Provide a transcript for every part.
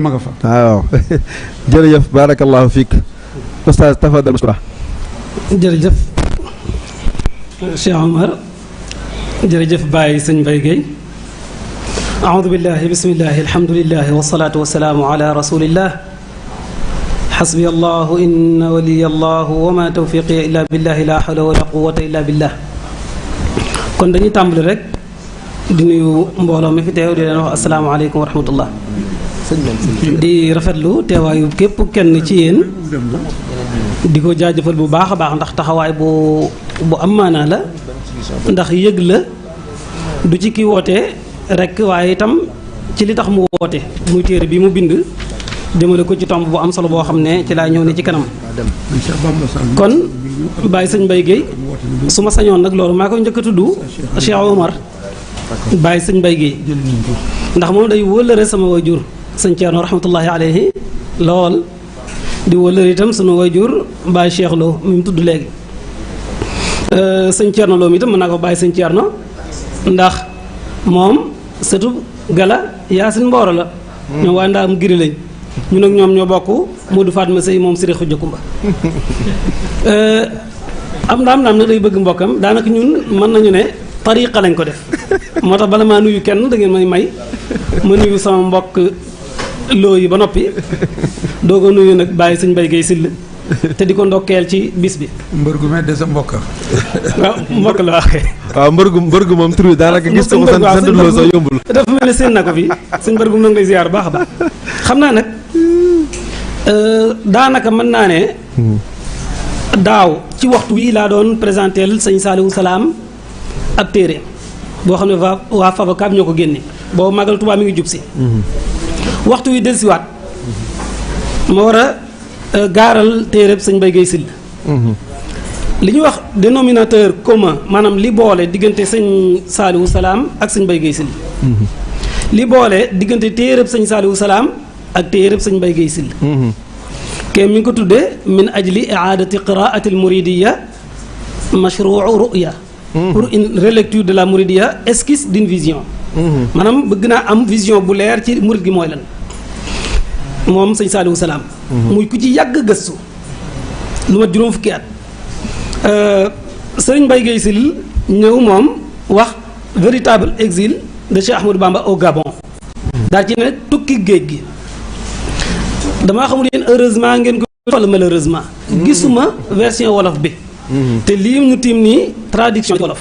ma nga fa. waaw jërëjëf barakallahu fiik oustaz tafadal mashkura. jërëjëf Cheikh Omar jërëjëf Baye sëñ Mbaye Guèye aoudu billahi bismillahi alhamdulillahi wasalaatu wasalaamu ala rasulillah xasbi allahu inna waliya allahu wa ma tawfiqiya illa billahi la hawla wala quwata illa billah. kon dañuy tàmbali rek di nuyu mbooloo mi fi teew di leen wax asalaamaaleykum wa rahmatullah di rafetlu teewaayu képp kenn ci yéen di ko jaajëfal bu baax a baax ndax taxawaay bu am maanaa la ndax yëg la du ci ki woote rek waaye itam ci li tax mu woote muy téere bi mu bind jëmale ko ci tomb bu am solo boo xam ne ci laa ñëw ne ci kanam. kon Baye sëñ Mbaye Guèye su ma sañoon nag loolu maa koy njëkk a tudd Cheikh Omar Baye sëñ Mbaye Guèye ndax moom day wëllëre sama wayjur sëñ Thierno rahmatullahi alayhi lool di wëllëre itam sunu wayjur Baye Cheikh Lo mi mu tudd léegi sëñ Thierno Lo mi itam mën naa ko Baye sëñ Thierno ndax moom surtout Gala Yaasin Mbooro la ñoom waa Ndaam Giri lañ ñun ak ñoom ñoo bokk Modou Fatma Sey moom Siré Khoudia Kumba am naam nag day bëgg mbokkam daanaka ñun mën nañu ne tariqa lañ ko def moo tax bala maa nuyu kenn da ngeen may ma nuyu sama mbokk loo yi ba noppi doo ko nuyu nag bàyyi sëñ Mbaye Guèye Syll te di ko ndokkeel ci bis bi. mbër gu mel de sa mbokk. waaw mbokk la waxee. waaw mbër gu moom tur bi daanaka gis ko sant loo soo yombul. dafa mel ne seen na ko fi sëñ mbër gu mu ngi lay ziar baax a baax xam naa nag daanaka mën naa ne. daaw ci waxtu wi laa doon présenté sëñ Saliou Salaam ab téere boo xam ne waa Fabakab ñoo ko génne boobu Magal Touba mi ngi jub si. waxtu wi dellusiwaat ma war a gaaral téereb sëñ Mbaye Guèye Syll li ñuy wax dénominateur commun maanaam li boole diggante sëñ Saliou Salaam ak sëñ Mbaye Guèye Syll li boole diggante téereb sëñ Saliou Salaam ak téereb sëñ Mbaye Guèye Syll ke mi ngi ko tuddee min ajli i'adati qiraati al muridiya mashruu ru'ya pour une relecture de la muridiya esquisse d'une vision maanaam bëgg naa am vision bu leer ci murid gi mooy lan moom sëñ Saliou Salaam muy ku ci yàgg gëstu lu ma juróom fukki at sëriñ Mbaye Guèye Syll ñëw moom wax véritable exil de Cheikh Ahmadou Bamba au Gabon daal ci ne tukki géej gi damaa xamul yéen heureusement ngeen ko wala malheureusement gisuma version wolof bi te lii ñu tiim nii traduction wolof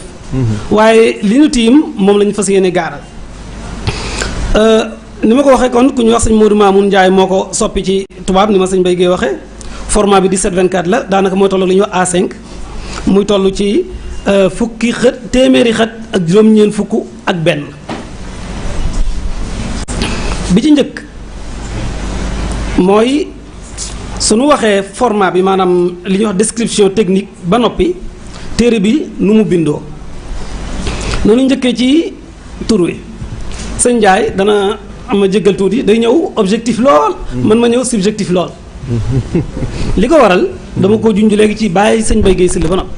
waaye li ñu tiim moom la ñu fas yéene gaaral ni ma ko waxee kon ku ñu wax sëñ Modou Mamoun Ndiaye moo ko soppi ci tubaab ni ma sëñ Mbaye Guèye waxee format bi 17-24 la daanaka mooy toll li ñuy wax A5 muy toll ci fukki xët téeméeri xët ak juróom-ñeent fukk ak benn bi ci njëkk mooy suñu waxee format bi maanaam li ñuy wax description technique ba noppi téere bi nu mu bindoo noonu njëkkee ci tur wi sëñ Ndiaye dana am ma jéggal tuuti day ñëw objectif lool man ma ñëw subjectif lool li ko waral dama ko junj léegi ci bàyyi sëñ Mbaye Guèye Syll ba noppi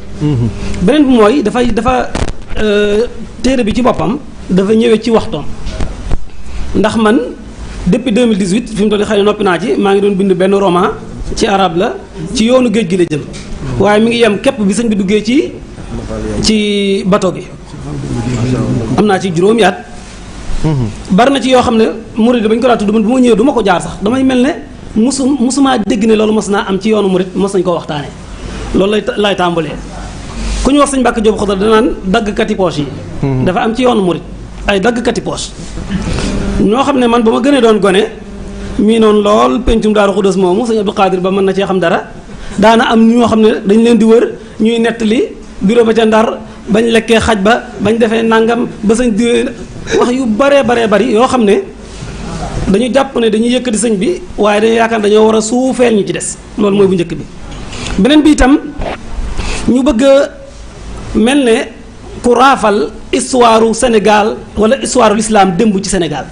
beneen bi mooy dafa téere bi ci boppam dafa ñëwee ci waxtoom ndax man depuis 2018 fi mu toll xëy na noppi naa ci maa ngi doon bind benn roman ci arabe la ci yoonu géej gi la jëm waaye mi ngi yem képp bi sëñ bi duggee ci bateau bi am naa ci juróomi at bari na ci yoo xam ne murid bañ ko daa tudd man bu ma ñëwee du ma ko jaar sax damay mel ne musumaa dégg ne loolu mos naa am ci yoonu murid mos nañ ko waxtaane loolu lay tàmbalee ku ñu wax sëñ Mbàkke Jóob Xodar danaan daggkati poche yi dafa am ci yoonu murid ay daggkati poche ñoo xam ne man ba ma gënee doon gone mii noonu lool pencum Daaru Xudus moomu sëñ Abdou Qadir ba mën na cee xam dara daana am ñoo xam ne dañ leen di wër ñuy nettali bureau ba ca Ndar bañ lekkee xaj ba bañ defee nangam ba sëñ di wax yu baree bari yoo xam ne dañu jàpp ne dañuy yëkkati sëñ bi waaye dañu yaakaar dañoo war a suufeel ñu ci des loolu mooy bu njëkk bi beneen bi itam ñu bëgg mel ne ku raafal histoire Sénégal wala histoire l'islam démb ci Sénégal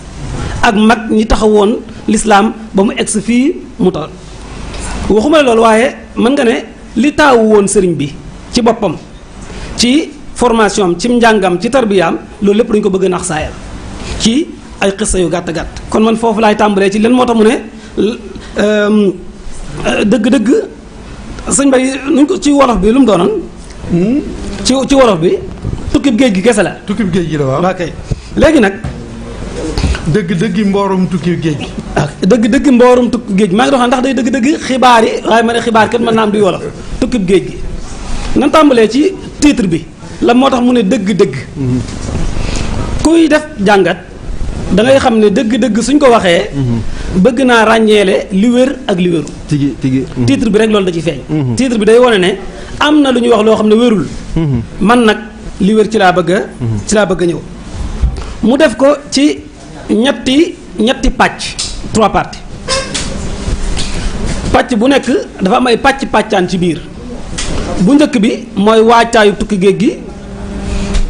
ak mag ñi taxawoon l'islam ba mu egsi fii mu toll waxuma loolu waaye mën nga ne li taawu woon sëriñ bi ci boppam ci formation am ci njàngam ci tarbiyaam loolu lépp dañu ko bëgg nax saayal ci ay xissa yu gàtt gàtt kon man foofu laay tàmbalee ci len moo tax mu ne dëgg-dëgg sëñ Bay nuñ ko ci wolof bi lu mu doonoon ci wolof bi tukkib géej gi kese la. tukkib géej gi la waaw. ok léegi nag. dëgg-dëgg mboorum tukkib géej gi. dëgg-dëgg mboorum tukkib géej maa ngi doon xam ndax day dëgg-dëgg xibaar yi waaye ma ne xibaar kat mën naa am di wolof tukkib géej gi. nan tàmbalee ci titre bi la moo tax mu ne dëgg-dëgg. kuy def jàngat da ngay xam ne dëgg-dëgg suñ ko waxee. bëgg naa ràññeele li wér ak li wéru. tigi titre bi rek loolu da ci feeñ. titre bi day wane ne am na lu ñuy wax loo xam ne wérul. man nag li wér ci laa bëgg a ñëw. mu def ko ci ñetti pàcc 3 parties pàcc bu nekk dafa am ay pàccaan ci biir bu njëkk bi mooy waajtaayu tukki géej gi.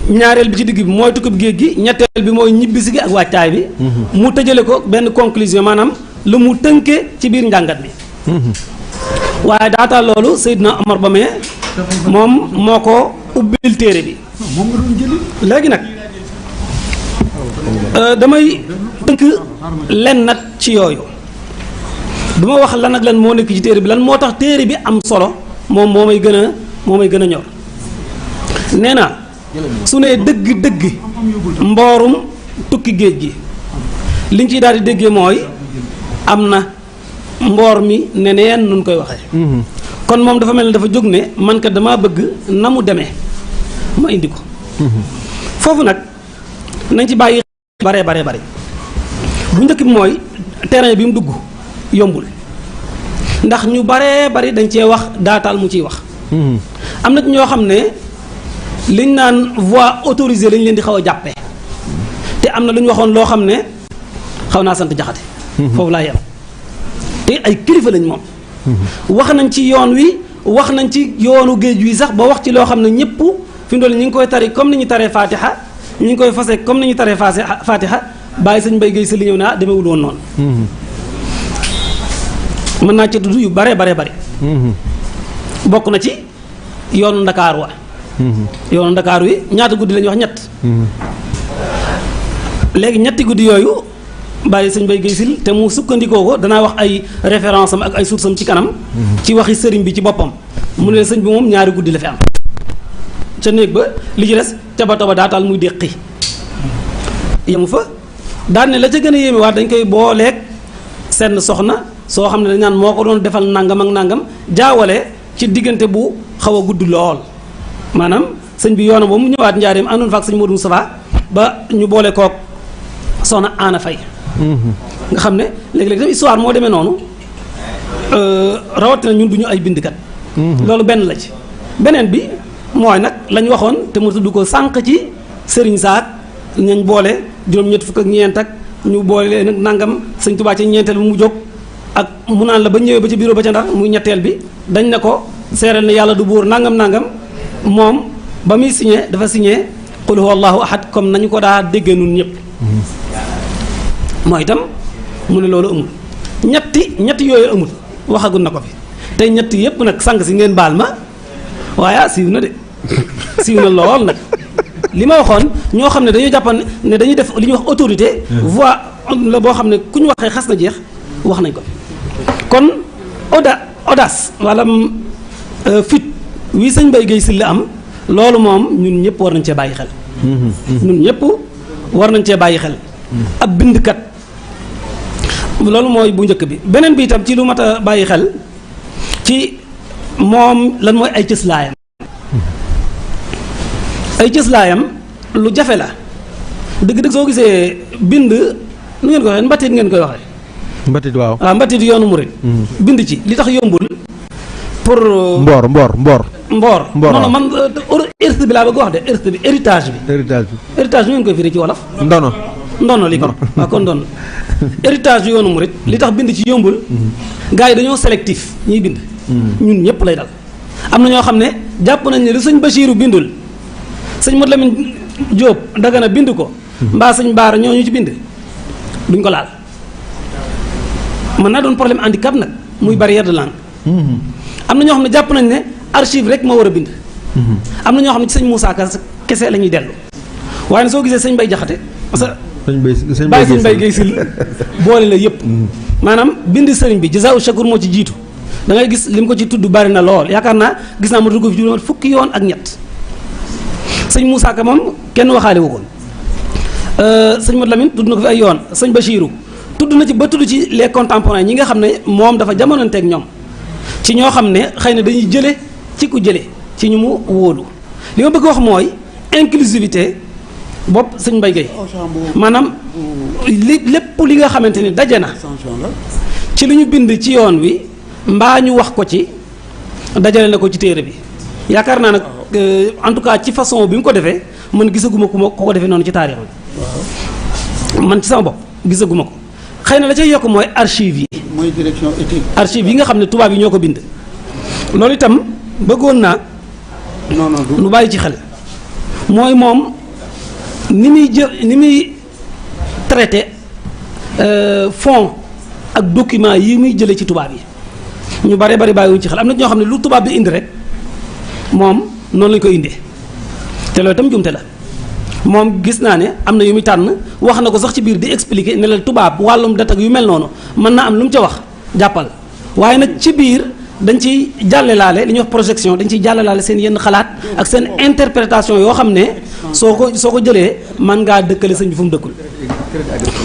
ñaareel bi ci digg bi mooy tukkib géej gi ñetteel bi mooy ñibbisi gi ak wàccaay bi. mu tëjale ko benn conclusion maanaam lu mu tënke ci biir njàngat bi. waaye daata loolu Seydina Omar Ba moom moo ko ubbil téere bi. léegi nag damay tënk len nag ci yooyu du ma wax lan ak lan moo nekk ci téere bi lan moo tax téere bi am solo moom moo may gën a ñor nee na su nee dëgg-dëgg mboorum tukki géej gi liñ ciy daal di déggee mooy am na mboor mi neneen nun koy waxee. kon moom dafa mel ne dafa jóg ne man kat damaa bëgg na mu demee ma indi ko. foofu nag nañ ci bàyyi bare bu njëkk bi mooy terrain bi mu dugg yombul ndax ñu baree bari dañ cee wax daataal mu ciy wax. am na ci ñoo xam ne liñ naan voie autorisée lañ leen di xaw a jàppee te am na lu ñu waxoon loo xam ne xaw naa sant jaxate. foofu laa yem te ay kilifa lañ moom. wax nañ ci yoon wi wax nañ ci yoonu géej wi sax ba wax ci loo xam ne ñëpp fi mu doon ñu ngi koy tari comme ni ñu taree Fatiha ñu ngi koy fase comme ni ñu taree Fatiha bàyyi sëñ Mbay Géey Sy li ñëw naa demewul woon noonu. mën naa ci tudd yu bare bari. bokk na ci yoonu Ndakaaru wa yoonu Ndakaaru yi ñaata guddi la ñuy wax ñett. léegi ñetti guddi yooyu bàyyi sëñ Mbay Géey Sy te mu sukkandikoo ko danaa wax ay référence am ak ay source am ci kanam. ci waxi sëriñ bi ci boppam. mu ne sëñ bi moom ñaari guddi la fi am. ca néeg ba li ci des ca ba toba daataal muy déqi yemu fa daan ne la ca gën a yéeme waat dañ koy booleeg seen soxna soo xam ne dañ naan moo ko doon defal nangam ak nangam jaawale ci diggante bu xaw a gudd lool maanaam sëñ bi yoonam boobu mu ñëwaat njaareem àndoon fa ak sëñ Modou Moustapha ba ñu boole kook soxna Aana Fay nga xam ne léegi-léegi tam histoire moo demee noonu rawatina ñun du ñu ay bindkat loolu benn la ci beneen bi mooy nag lañ waxoon te mu tudd ko sànq ci sëriñ saak ñañ boole juróom-ñett fukk ak ñeent ak ñu boole nag nangam sëñ Tuubaa ci ñeenteel bi mu jóg ak mu naan la ba ñëwee ba ci bureau ba ca Ndar muy ñetteel bi dañ ne ko seeral ne yàlla du buur nangam moom ba muy signé dafa signé qul huwa allahu ahad comme nañu ko daa déggee nun ñëpp mooy itam mu ne loolu amul ñetti yooyu amul waxagul na ko fi tey ñetti yëpp nag sànq si ngeen baal ma waaye siiw na de siiw na lool nag li ma waxoon ñoo xam ne dañoo jàppan ne dañuy def li ñuy wax autorité voix la boo xam ne ku ñu waxee xas na jeex wax nañ ko fi kon audace wala fit wi sëñ Mbay Géey Sy la am loolu moom ñun ñëpp war nañ cee bàyyi xel ñun ñëpp war nañ cee bàyyi xel ab bindkat loolu mooy bu njëkk bi beneen bi itam ci lu mat a bàyyi xel ci moom lan mooy ay cëslaayam lu jafe la dëgg-dëgg soo gisee bind nu ngeen ko waxee mbatit ngeen koy waxee mbatit waaw mbatit yoonu murid bind ci li tax yombul pour mboor non man hérité bi laa bëgg wax de hérité bi héritage bi ngeen koy firi ci wolof ndono li ko waaw kon ndono héritage bi yoonu murid li tax bind ci yombul gars yi dañoo sélectif ñuy bind ñun ñëpp lay dal am na ñoo xam ne jàpp nañ ne lu sëñ Bachirou bindul sëñ Modou Lamine Diop Dagana bind ko mbaa sëñ Baara ñoo ñu ci bind duñ ko laal mën naa doon problème handicap nag muy barrière de langue am na ñoo xam ne jàpp nañ ne archive rek moo war a bind am na ñoo xam ne ci sëñ Moussa Ka kese la ñuy dellu waaye ne soo gisee sëñ Bay Jaxate parce que bàyyi sëñ Mbaye Guèye Syll boole la yëpp maanaam bind sëriñ bi Jazaa'u Shakur moo ci jiitu da ngay gis lim ko ci tudd bari na lool yaakaar naa gis naa mu dugg fi juróom fukki yoon ak ñett sëñ Moussa Ka moom kenn waxaale wu ko sëñ Modou Lamine tudd na ko fi ay yoon sëñ Bachirou tudd na ci ba tudd ci les contemporains ñi nga xam ne moom dafa jamononteeg ñoom ci ñoo xam ne xëy na dañuy jële ci ku jële ci ñu mu wóolu li ma bëgg wax mooy inclusivité bopp sëñ Mbaye Guèye maanaam lépp li nga xamante ni daje na ci li ñu bind ci yoon wi mbaa ñu wax ko ci dajale na ko ci téere bi yaakaar naa nag en tout cas ci façon bi mu ko defee man gisaguma ku ko defee noonu ci taarix bi man ci sama bopp gisaguma ko xëy na la cay yokk mooy archive yi. mooy direction éthique. archive yi nga xam ne tubaab yi ñoo ko bind. loolu itam bëggoon naa. nu bàyyi ci xel. mooy moom ni muy traité fond ak document yi muy jëlee ci tubaab yi ñu bare bari bàyyiwuñ ci xel am na ñoo xam ne lu tubaab bi indi rek moom noonu lañ ko indee te loolu itam jumte la. moom gis naa ne am na yu muy tànn wax na ko sax ci biir di expliquer ne la tubaab wàllum dat ak yu mel noonu mën naa am lu mu ca wax jàppal waaye nag ci biir dañ ciy jàllelaale li ñuy wax projection dañ ciy jàllelaale seen yenn xalaat ak seen interprétation yoo xam ne soo ko jëlee mën ngaa dëkkale sëñ bi fu mu dëkkul.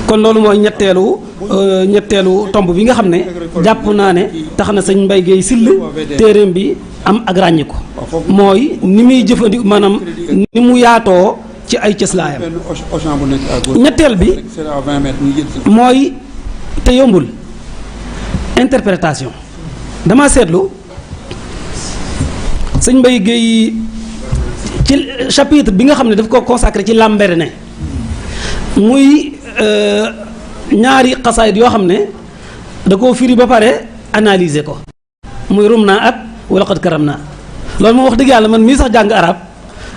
kon loolu mooy ñetteelu tomb bi nga xam ne jàpp naa ne tax na sëñ Mbaye Guèye Syll téereem bi am ak ràññiku mooy ni muy jëfandiku maanaam ni mu yaatoo. ci ay cëslaayam ñetteel bi mooy te yombul interprétation dama seetlu sëñ Mbaye Guèye ci chapitre bi nga xam ne daf ko consacré ci Lambaréné muy ñaari xasaayid yoo xam ne da koo firi ba pare analyser ko muy rum naa ak wala xat karam naa loolu moom wax dëgg yàlla man mii sax jàng arab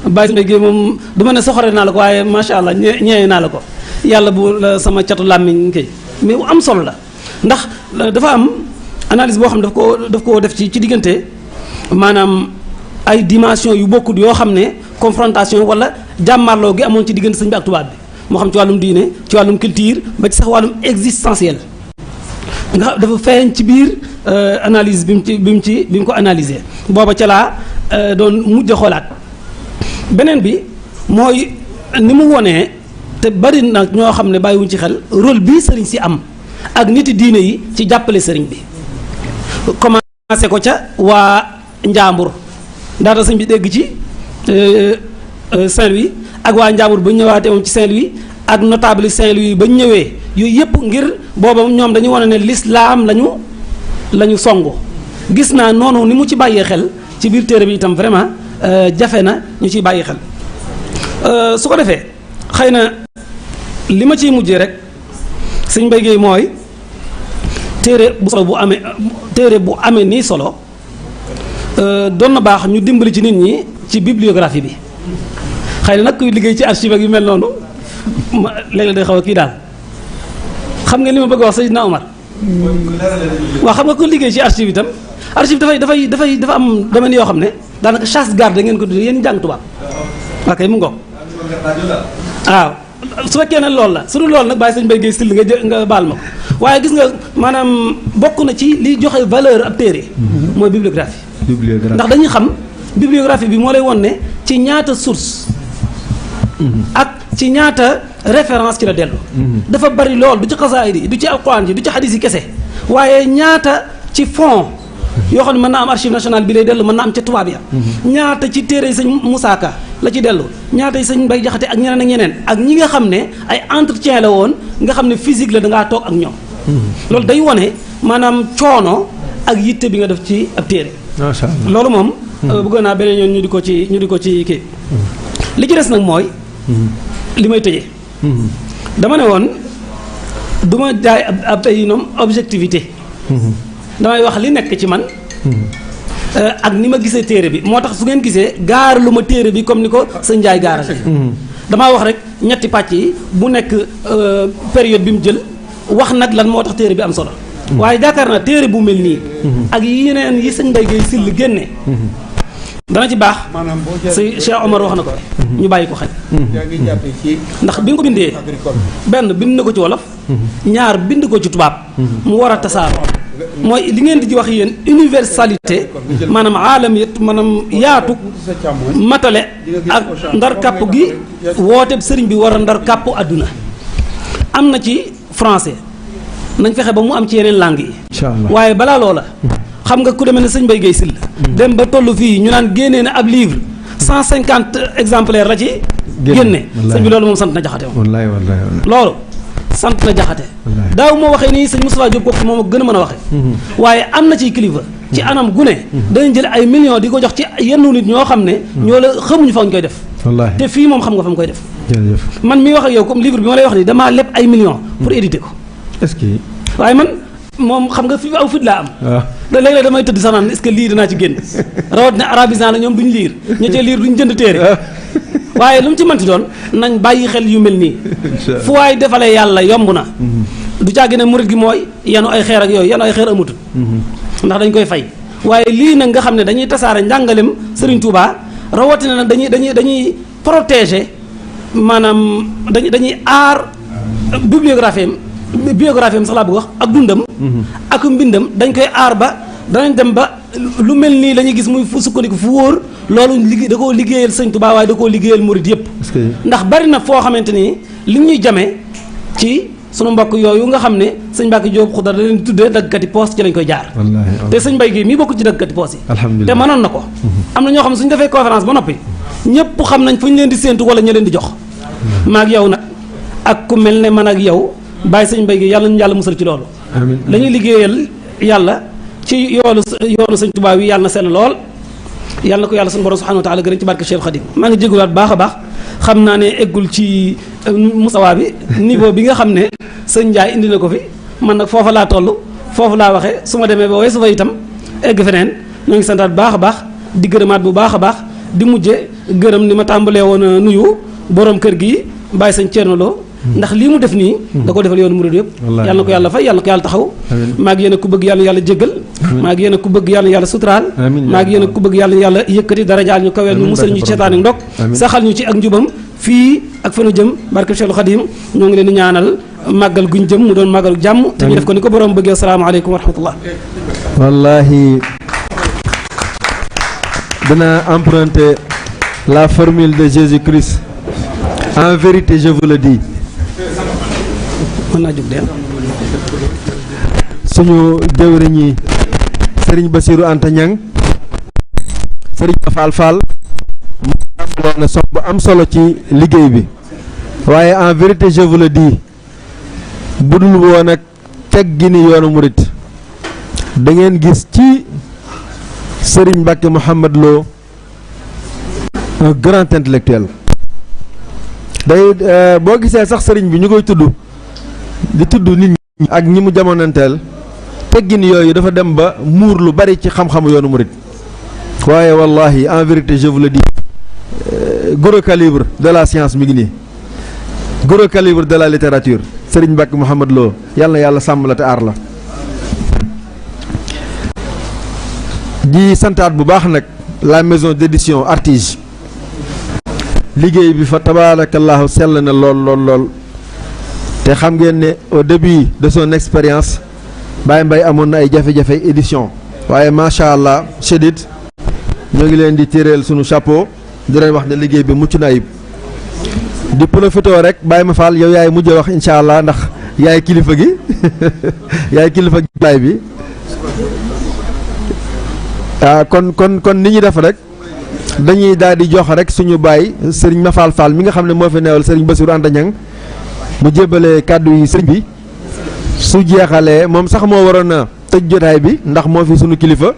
Baye Mbaye Guèye moom du ma ne soxore naa la ko waaye macha allah ñeewee naa la ko yàlla bu la sama catu làmmiñ kay mais am solo la ndax dafa am analyse boo xam ne daf koo def ci diggante maanaam ay dimension yu bokkut yoo xam ne confrontation wala jàmmarloo gi amoon ci diggante sëñ bi ak tubaab bi moo xam ci wàllum diine ci wàllum culture ba ci sax wàllum existentiel nga dafa feeñ ci biir analyse bi mu ko analyser booba ca laa doon mujj xoolaat beneen bi mooy ni mu wonee te bari nag ñoo xam ne bàyyiwuñ ci xel rôle bi sëriñ si am ak niti diine yi ci jàppale sëriñ bi commencé ko ca waa Njàmbur daata sëñ bi dégg ci Saint-Louis ak waa Njàmbur ba ñëwaatee moom ci Saint-Louis ak notable Saint-Louis ba ñëwee yooyu yëpp ngir booba ñoom dañu wane ne l'islam lañu songu gis naa noonu ni mu ci bàyyee xel ci biir téere bi itam vraiment jafe na ñu ciy bàyyi xel su ko defee xëy na li ma ciy mujjee rek sëñ Mbaye Guèye mooy téere bu amee nii solo doon na baax ñu dimbali ci nit ñi ci bibliographie bi xëy na nag kuy liggéey ci archive ak yu mel noonu léeg-léeg day xaw a kii daal xam nga li ma bëgg a wax Seydina Omar waaw xam nga ko liggéey ci archive itam archive dafa am domaine yoo xam ne daanaka chasse garde ngeen ko tuddee yéen jàng tubaab ok mu ngoog waaw su fekkee ne loolu la su dul loolu nag bàyyi sëñ Mbaye Guèye Syll nga baal ma ko waaye gis nga maanaam bokk na ci liy joxe valeur ab téere mooy bibliographie ndax dañuy xam bibliographie bi moo lay won ne ci ñaata source ak ci ñaata référence ci la dellu dafa bari lool du ci xasaayid yi du ci alquran yi du ci xadis yi kese waaye ñaata ci fond yoo xam ne mën naa am archive nationale bi lay dellu mën naa am ca tubaab ya ñaata ci téere sëñ Moussa Ka la ci dellu ñaata sëñ Mbaye Jaxate ak ñeneen ak ñeneen ak ñi nga xam ne ay entretien la woon nga xam ne physique la dangaa toog ak ñoom loolu day wone maanaam coono ak yitte bi nga def ci ab téere macha Allah loolu moom bëggoon naa beneen yoon ñu di ko ci kii li ci des nag mooy li may tëjee dama ne woon du ma jaay ab ay noom objectivité damay wax li nekk ci man ak ni ma gisee téere bi moo tax su ngeen gisee gaar lu ma téere bi comme ni ko sëñ Njaay gaarale damaa wax rek ñetti pàcc yi bu nekk période bi mu jël wax nag lan moo tax téere bi am solo waaye yaakaar naa téere bu mel nii ak yeneen yi sëñ Mbaye Guèye Syll génne dana ci baax maanaam boo si Cheikh Omar wax na ko ñu bàyyi ko xel yaa ngi jàppee ci ndax bi nga ko bindee benn bind na ko ci wolof ñaar bind ko ci tubaab mu war a tasaaroo mooy li ngeen di wax yéen universalité maanaam aalamiyat maanaam yaatu matale ak ndar kàpp gi woote sëriñ bi war a ndar kàpp àdduna am na ci français nañ fexe ba mu am ci yeneen langue yi waaye balaa loola xam nga ku demee ne sëñ Mbaye Guèye Syll dem ba toll fii ñu naan génnee na ab livre 150 exemplaires la ci génne sëñ bi loolu moom sant na jaxate moom loolu sant na jaxate daaw moo waxee nii sëñ Moustapha Diop kooku moom a gën a mën a waxee waaye am na ciy kilifa ci anam gune dañu jël ay millions di ko jox ci yenn nit ñoo xam ne ñoo la xamuñu fa ñu koy def te fii moom xam nga fa mu koy def man mi wax ak yow comme livre bi ma lay wax ni damaa lépp ay millions pour éditer ko est-ce que waaye man moom xam nga fi aw fit laa am da léeg-léeg damay tëdd sax naan est-ce que lii danaa ci génn rawat ne arabisant la ñoom duñ liir ña cee liir duñ jënd téere waaye lu mu ci mënti doon nañ bàyyi xel yu mel nii fu waay defalee yàlla yomb na du càggi ne murit gi mooy yanu ay xeer ak yooyu yanu ay xeer amatul ndax dañ koy fay waaye lii nag nga xam ne dañuy tasaare njàngalem Serigne Touba rawatina nag dañuy protéger maanaam dañuy aar bibliographie am sax laa bëgg wax ak dundam ak mbindam dañ koy aar ba danañ dem ba lu mel nii la ñuy gis muy fu sukkandiku fu wóor loolu da koo liggéeyal sëñ Tuubaa waaye da koo liggéeyal murid yëpp ndax bari na foo xamante ni li ñuy jamee ci sunu mbokk yooyu nga xam ne sëñ Mbacke Diop Xudar da leen tuddee daggkati poos ci lañ koy jaar te sëñ Mbaye Guèye mii bokk ci daggkati poos yi te mënoon na ko am na ñoo xam ne suñu defee conférence ba noppi ñëpp xam nañ fu ñu leen di séentu wala ñu leen di jox maag yow nag ak ku mel ne man ak yow bàyyi sëñ Mbaye Guèye yàlla ñu yàlla musal ci loolu la ñuy liggéeyal yàlla ci yoonu sëñ Tuubaa wi yàlla na sell lool yàlla na ko yàlla suñu borom subhanahu wa taala gërëm ci barke Cheikh Khadim maa ngi jégaluwaat baax a baax xam naa ne eggul ci musawa bi niveau bi nga xam ne sëñ Ndiaye indi na ko fi man nag foofa laa toll foofu laa waxee su ma demee ba weesu fa itam egg feneen ñoo ngi santaat baax a baax di gërëmaat bu baax a baax di mujje gërëm ni ma tàmbalee woon nuyu borom kër gi bàyyi sëñ Thierno Lo ndax lii mu def nii da ko defal yoonu murid yëpp yàlla na ko yàlla fay yàlla na ko yàlla taxaw maa ngi yéen a ku bëgg yàlla yàlla jéggal maa ngi yéen a ku bëgg yàlla yàlla suturaal maa ngi yéen a ku bëgg yàlla yàlla yëkkati darajaal ñu kaweel ñu musal ñu ci seetaan ak ndok saxal ñu ci ak njubam fii ak fa nu jëm barke Cheikh Khadim ñoo ngi leen di ñaanal màggal guñ jëm mu doon màggalu jàmm te ñu def ko ni ko borom bëggee asalaamaaleykum wa rahmatullah wallahi dina emprunter la formule de Jésus-Christ en vérité je vous le dis mën naa jóg de suñu jëwriñ yi Serigne Bassirou Anta Niang Serigne Fall Fall mu tàmbaloon na sopp bu am solo ci liggéey bi waaye en vérité je vous le dis bu dul woon ak teg gi ni yoonu murit da ngeen gis ci Serigne Mbacke Mouhamad Lo un grand intellectuel day boo gisee sax Serigne bi ñu koy tudd di tudd nit ñi ak ñi mu jamonanteel teggin yooyu dafa dem ba muur lu bari ci xam-xamu yoonu murit waaye wallahi en vérité je vous le dis gros calibre de la science mi ngi nii gros calibre de la littérature Serigne Mbacke Mouhamad Lo yàlla na yàlla sàmm la te aar la di santaat bu baax nag la maison d'édition Artige liggéey bi fa tabarakallahu sell na lool te xam ngeen ne au début de son expérience Baye Mbaye amoon na ay jafe-jafe édition waaye macha allah chedid ñoo ngi leen di téréel sunu chapeau di leen wax ne liggéey bi mucc na ayib di profité rek Baye ma Fall yow yaay mujj wax incha allah ndax yaay kilifa gi yaay kilifa gi baay bi kon ni ñu def rek dañuy daal di jox rek suñu baay Serigne ma Fall mi nga xam ne moo fi neewal Serigne Bassirou Anta Niang mu jébbale kàddu yi sëriñ bi su jeexalee moom sax moo waroon a tëj jotaay bi ndax moo fi sunu kilifa